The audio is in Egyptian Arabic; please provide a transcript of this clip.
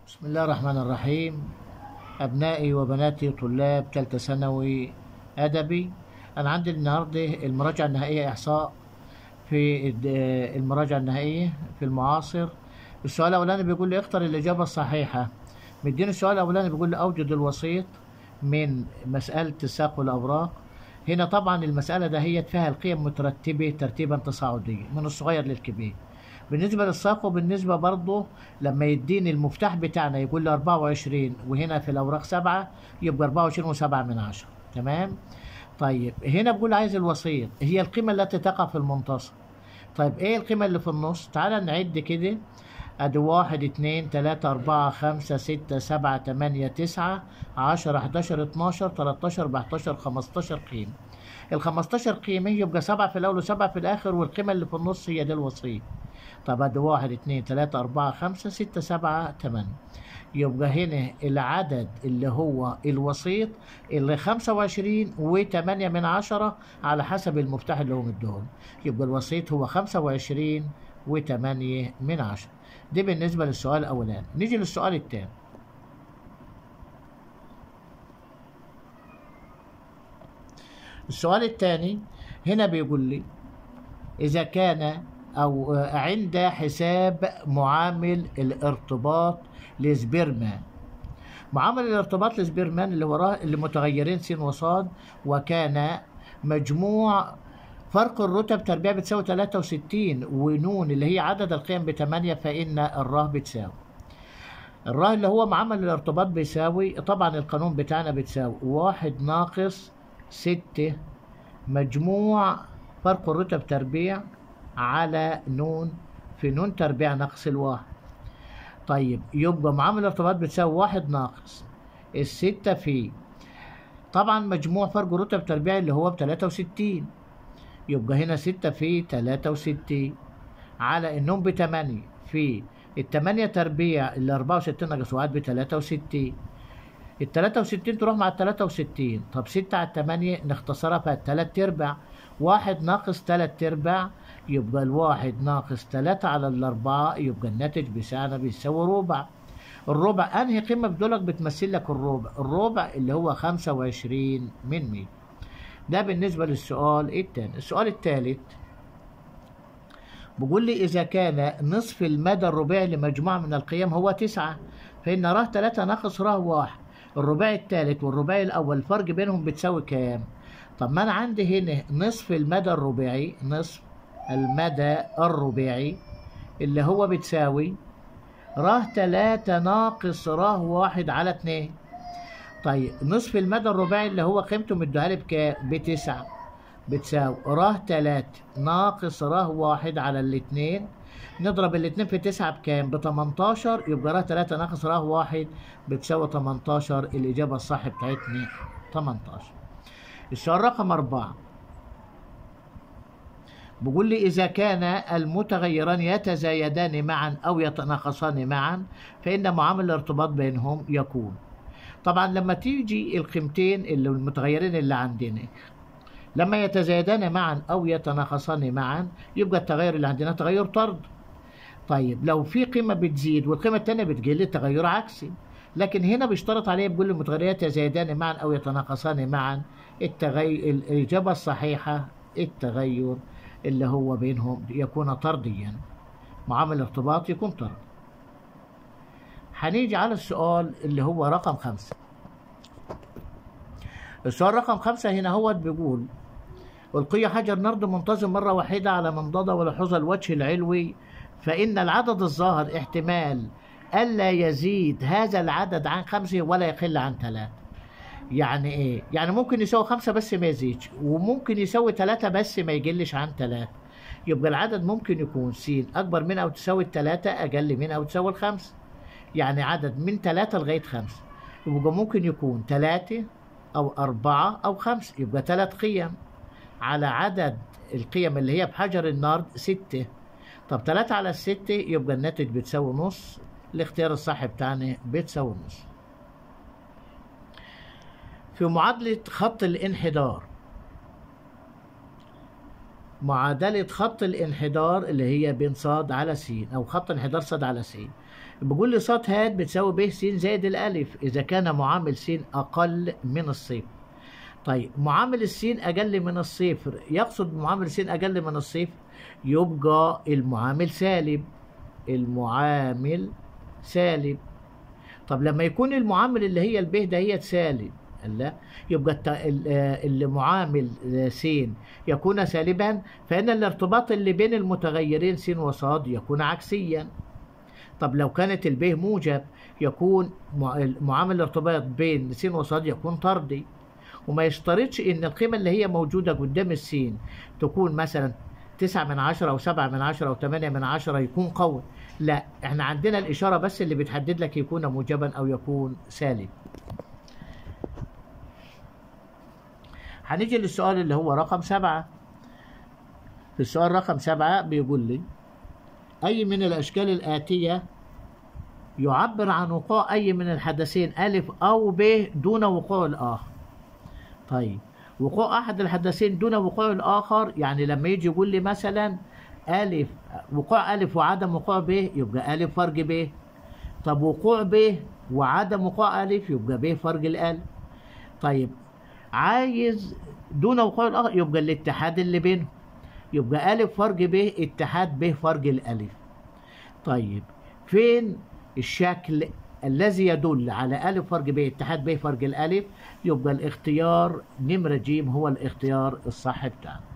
بسم الله الرحمن الرحيم. أبنائي وبناتي طلاب ثالثة ثانوي أدبي، أنا عندي النهاردة المراجعة النهائية إحصاء في المراجعة النهائية في المعاصر. السؤال الأولاني بيقول لي اختر الإجابة الصحيحة. مديني السؤال الأولاني بيقول لي أوجد الوسيط من مسألة الساق والأوراق. هنا طبعا المسألة دهيت فيها القيم مترتبة ترتيبا تصاعديا من الصغير للكبير. بالنسبة للساق وبالنسبة برضه لما يديني المفتاح بتاعنا يقول لي 24 وهنا في الأوراق 7 يبقى 24.7. تمام؟ طيب هنا بقول عايز الوسيط، هي القيمة التي تقع في المنتصف. طيب ايه القيمة اللي في النص؟ تعالى نعد كده، ادي 1 2 3 4 5 6 7 8 9 10 11 12 13 14 15 قيمة. ال 15 قيمة يبقى 7 في الأول و7 في الآخر، والقيمة اللي في النص هي دي الوسيط. طب ادي 1 2 3 4 5 6 7 8، يبقى هنا العدد اللي هو الوسيط اللي 25.8 على حسب المفتاح اللي هو مديهولنا، يبقى الوسيط هو 25.8. دي بالنسبة للسؤال الأولاني. نيجي للسؤال الثاني. السؤال الثاني هنا بيقول لي إذا كان أو عند حساب معامل الارتباط لسبيرمان، معامل الارتباط لسبيرمان اللي وراه اللي متغيرين س وصاد، وكان مجموع فرق الرتب تربيع بتساوي 63 ونون اللي هي عدد القيم ب8، فإن الراه بتساوي الراه اللي هو معامل الارتباط بيساوي، طبعا القانون بتاعنا بتساوي 1 ناقص 6 مجموع فرق الرتب تربيع على نون في نون تربيع ناقص الواحد. طيب يبقى معامل الارتباط بتساوي 1 ناقص 6 في طبعا مجموع فرق الرتب تربيع اللي هو ب63، يبقى هنا 6 في 63 على النون ب8 في 8 تربيع اللي 64 ناقص 1 ب63، ال 63 تروح مع ال 63. طب 6 على 8 نختصرها فيها 3 ارباع، 1 ناقص 3 ارباع يبقى الواحد ناقص 3 على 4، يبقى الناتج بتاعنا بيساوي ربع. الربع انهي قيمة بدولك بتمثل لك الربع؟ الربع اللي هو 25 من 100. ده بالنسبة للسؤال الثاني. السؤال الثالث بيقول لي إذا كان نصف المدى الرباعي لمجموعة من القيم هو 9، فإن راه 3 ناقص راه 1، الرباعي الثالث والرباعي الأول الفرق بينهم بتساوي كام؟ طب ما أنا عندي هنا نصف المدى الرباعي، نصف المدى الرباعي اللي هو بتساوي راه 3 ناقص راه 1 على 2. طيب نصف المدى الرباعي اللي هو قيمته مديها لي بكام؟ ب9، بتساوي راه 3 ناقص راه 1 على 2، نضرب 2 في 9 بكام؟ ب18، يبقى راه 3 ناقص راه 1 بتساوي 18. الإجابة الصح بتاعتنا 18. السؤال رقم 4 بيقول لي إذا كان المتغيران يتزايدان معا أو يتناقصان معا فإن معامل الارتباط بينهم يكون. طبعا لما تيجي القيمتين اللي المتغيرين اللي عندنا لما يتزايدان معا أو يتناقصان معا يبقى التغير اللي عندنا تغير طرد. طيب لو في قيمة بتزيد والقيمة الثانية بتقل تغير عكسي، لكن هنا بيشترط عليه بيقول المتغيرات يتزايدان معا أو يتناقصان معا، التغير الإجابة الصحيحة التغير اللي هو بينهم يكون طرديا، معامل الارتباط يكون طرد. هنيجي على السؤال اللي هو رقم 5. السؤال رقم 5 هنا هو بيقول ألقي حجر نرد منتظم مرة واحدة على منضدة ولحظ الوجه العلوي، فإن العدد الظاهر احتمال ألا يزيد هذا العدد عن 5 ولا يقل عن 3. يعني إيه؟ يعني ممكن يساوي 5 بس ما يزيدش، وممكن يساوي 3 بس ما يقلش عن 3. يبقى العدد ممكن يكون س أكبر من أو تساوي 3 أقل من أو تساوي 5، يعني عدد من 3 لغاية 5. يبقى ممكن يكون 3 أو 4 أو 5، يبقى 3 قيم على عدد القيم اللي هي بحجر النرد 6. طب 3 على 6 يبقى الناتج بتساوي نص. الاختيار الصح بتاعنا بتساوي نص. في معادلة خط الانحدار، معادلة خط الانحدار اللي هي بين صاد على س أو خط انحدار صاد على س، بيقول لي ص هات بتساوي ب س زائد الألف إذا كان معامل س أقل من الصفر. طيب معامل السين أقل من الصفر، يقصد معامل س أقل من الصفر، يبقى المعامل سالب، المعامل سالب. طب لما يكون المعامل اللي هي الب ده هي سالب، لا يبقى اللي معامل س يكون سالبا، فإن الارتباط اللي بين المتغيرين س وصاد يكون عكسيا. طب لو كانت الب موجب يكون معامل الارتباط بين س وصاد يكون طردي، وما يشترطش ان القيمة اللي هي موجودة قدام السين تكون مثلا 9/10 او 7/10 او 8/10 يكون قوي، لا احنا عندنا الاشارة بس اللي بتحدد لك يكون موجبا او يكون سالب. هنيجي للسؤال اللي هو رقم 7. في السؤال رقم 7 بيقول لي أي من الأشكال الآتية يعبر عن وقوع أي من الحدثين ألف أو ب دون وقوع الآخر. طيب وقوع أحد الحدثين دون وقوع الآخر، يعني لما يجي يقول لي مثلا ألف، وقوع ألف وعدم وقوع ب يبقى ألف فرق ب. طب وقوع ب وعدم وقوع ألف يبقى ب فرق الألف. طيب عايز دون وقوع الآخر يبقى الاتحاد اللي بينهم، يبقى ألف فرق ب اتحاد ب فرق الألف. طيب فين الشكل الذي يدل على ألف فرق ب اتحاد ب فرق الألف؟ يبقى الاختيار نمرة ج هو الاختيار الصح بتاعنا.